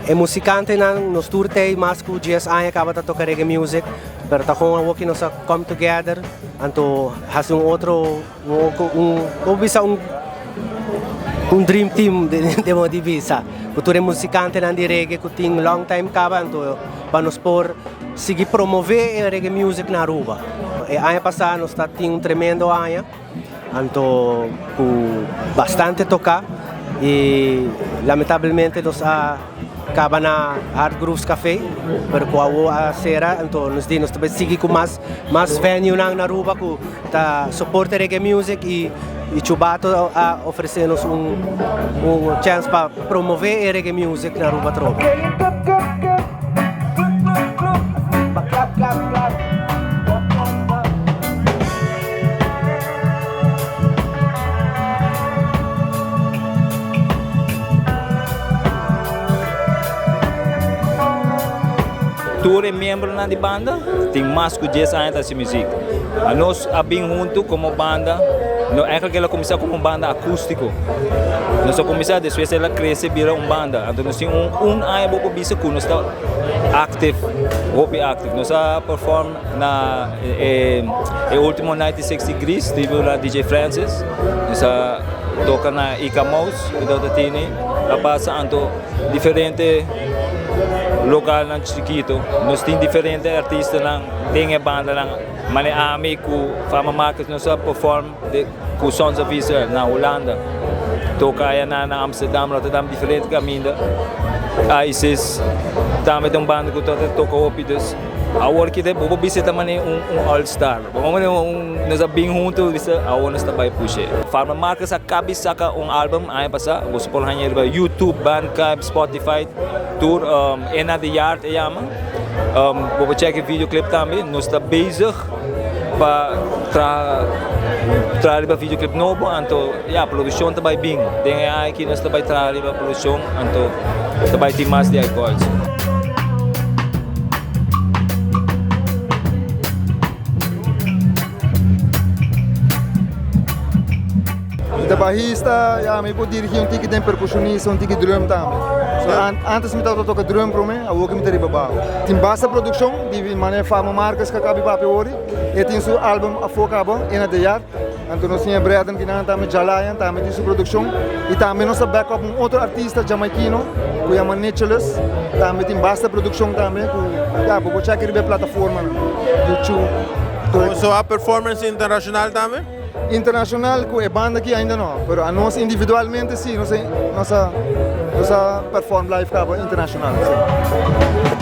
E musikantenan nos tur t'ei mas ku dies aña kaba ta toka reggae music, pero ta kon awoki nos a come together anto hasi un otro un un como bisa un un dream team den modo di bisa ku tur e musikantenan di reggae ku tin long time kaba anto pa nos por sigui promove e reggae music na Aruba. E aña pasa nos ta tin un tremendo aña. Anto cu bastante toca y lamentablemente nos a caba na Hard Grooves Cafe, pero cu awo a cera, anto nos di nos ta bay sigui cu mas mas venuenan na Aruba cu ta soporta reggae music y y Chubato a ofrece nos un un chance pa promove e reggae music na Aruba atrobe. Tur e miembronan di banda tin mas ku dies aña ta hasi muzik. Anos a bin huntu komo banda, no eigenlijk el a kuminsá komo un banda akústiko. Nos a kuminsá despues el a krese bira un banda. Anto nos tin un un aña bo por bisa ku nos ta active, hopi active. Nos a perform Na e ultimo 96 Degrees tribu na DJ Francis, nos a toca na Ika Mouse cu Dòkter Tini, a pasa anto diferente localnan chikito. Nos tin diferente artistanan den e bandanan, manera ami cu Fama Marcus nos a perform cu Sons of Israel na Hulanda, toca aya na Amsterdam, Rotterdam, diferente caminda. Isis tambe ta un banda cu ta toca hopi dus. Awor ki bo por bisa ta manera un un all star. Bo por manera un nos a bin hunto bisa awor nos ta bai pushe. Farmer Marcus a kabi saka un album aña pasa. Boso por haña riba YouTube, Bandcamp, Spotify, tur Ena de Yard e yama. Bo por check e videoclip tambe. Nos ta bezig pa traha traha riba videoclip nobo anto ya produccion ta bai bin. Den e aña aki nos ta bai traha riba produccion anto ta bai tin mas di iCoils. Mi ta bajista, ya mi por dirigi un tiki den percusionista, un tiki drum tambe. So, an antes mi tabata toca drum prome, awor mi ta riba bajo. Tin basta produccion di manera Famo Marcus cu a caba di papia awor, e tin su album afo caba, Ena de Yard. Anto nos tin e Brethren kinan tambe Jalayan tambe tin su produccion y tambe nos ta back up un otro artista Jamaikino cu yama Nicholas tambe tin basta produccion tambe cu ya bo por check riba e plataformanan YouTube. Boso a performance internacional tambe? Internacional cu e banda aki ainda no pero anos individualmente si nos a nos a nos a perform live caba internacional si.